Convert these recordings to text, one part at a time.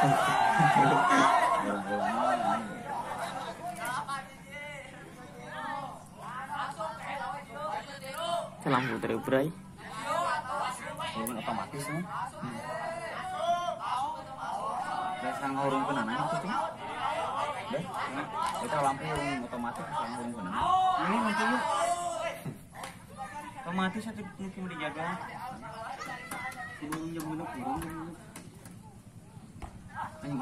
Lampu terubrai. Hurung otomatis nih. Dasar ngurung kenana itu tuh. Deh, itu lampu hurung otomatis sang hurung kenana. Ini maksudnya otomatis satu mungkin dijaga. Burung jam genep, burung jam genep. Anjing.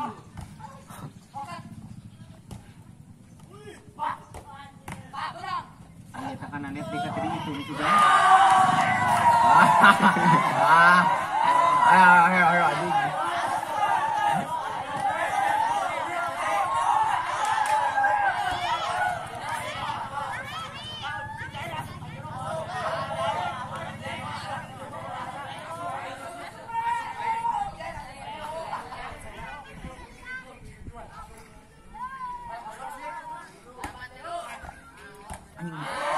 Ayo tekan anet di kateri itu juga. Ayo ayo ayo anjing. Anjing.